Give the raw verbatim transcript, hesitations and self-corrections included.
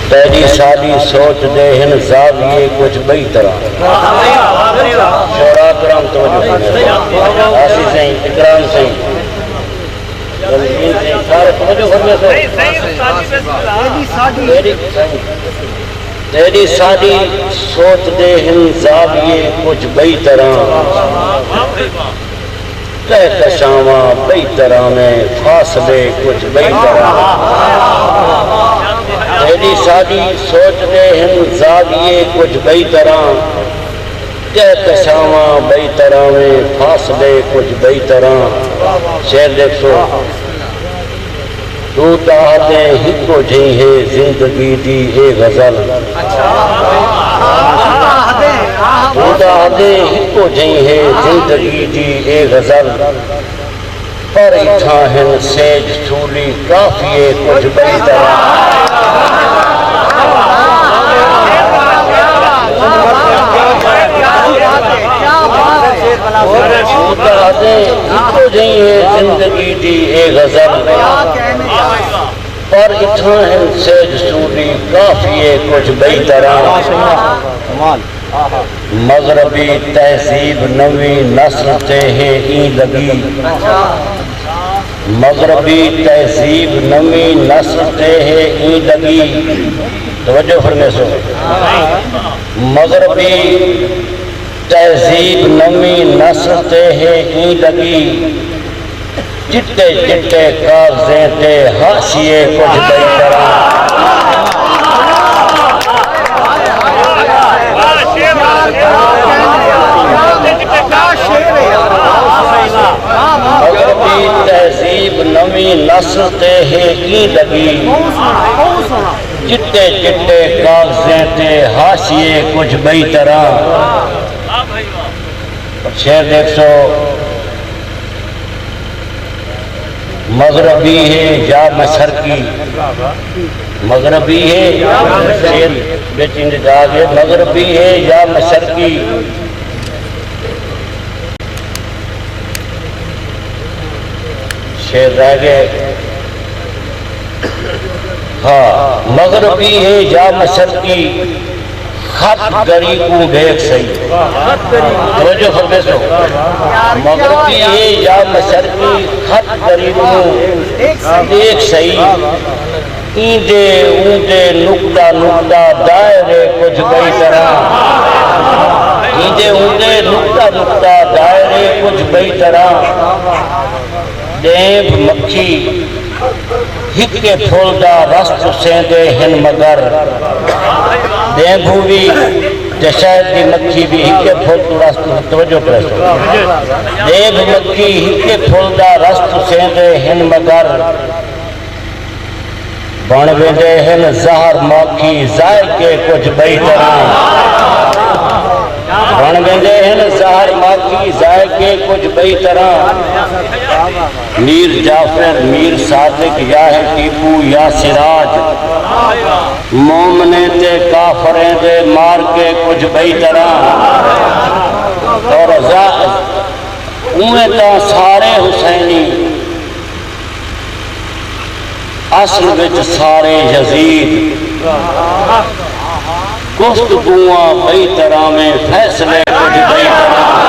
تیݙی ساݙی سوچ دے ہن زاویے کجھ ٻئی طرح۔ شعراء کرام توجہ فرمائے۔ آصف سئیں، اکرام سئیں، غمگین سئیں، سارے توجہ فرمائے۔ تیݙی، تیݙی ساݙی سوچ دے ہن زاویے کجھ ٻئی طرح۔ کہکشاواں ٻئی طرح میں، فاصلے کجھ ٻئی طرح۔ تیݙی ساݙی سوچ دے ہن زاویے کجھ ٻئی طرح۔ کہکشاواں ٻئی طرح میں، فاصلے کجھ ٻئی طرح۔ شعر ݙیکھسو۔ توں تاں آہدیں ہکو جہیں ہے زندگی دی اے غزل۔ توں تاں آہدیں ہکو جہیں ہے زندگی دی اے غزل۔ پر اتھاں ہن سیج سولی قافیے کجھ ٻئی طرح۔ توں تاں آہدیں ہکو جہیں ہے زندگی دی اے غزل۔ پر اتھاں ہن سیج سولی قافیے کجھ ٻئی طرح۔ مغربی تہذیب نویں نسل تے ہے ایں لڳی۔ مغربی تہذیب نویں نسل تے ہے ایں لڳی۔ توجہ فرمیسو۔ مغربی تہذیب نویں نسل تے ہے ایں لڳی۔ چٹے چٹے کاغذیں تے حاشیے کجھ ٻئی طرح۔ مغربی تہذیب نویں نسل تے ہے ایں لڳی۔ چٹے چٹے کاغذیں تے حاشیے کجھ ٻئی طرح۔ شعر ݙیکھسو۔ مغربی ہے یا مشرقی، مغربی ہے، شعر وچ انج جا ڳئے، مغربی ہے یا مشرقی۔ شعر رہ ڳئے۔ ہاں، مغربی ہے یا مشرقی، خط گری کوں ݙیکھ سہی۔ توجہ فرمیسو۔ مغربی ہے یا مشرقی، خط گری کوں ݙیکھ سہی۔ ایندے اوندے نقطہ نقطہ دائرے کجھ ٻئی طرح۔ ایندے اوندے نقطہ نقطہ دائرے کجھ ٻئی طرح۔ ݙینبھ مکھی ہکے پھل دا رس چسیندے ہن مگر۔ ݙینبھو وی تے شہد دی مکھی وی ہکے پھل توں رس، توجہ کریسو۔ ݙینبھ مکھی ہکے پھل دا رس چسیندے ہن مگر۔ بݨ ویندے ہن زہر ماکھی ذائقے کجھ ٻئی طرح۔ بݨ ویندے ہن زہر ماکھی ذائقے کجھ ٻئی طرح۔ میر جعفر، میر صادق یا ہے ٹیپو یا سراج، مومنیں تے کافریں دے معرکے کجھ ٻئی طرح۔ اور ذا-، اونویں تاں سارے حسینی اصل وچ سارے یزید۔ گفتگواں ٻئی طرح میں، فیصلے کجھ ٻئی طرح۔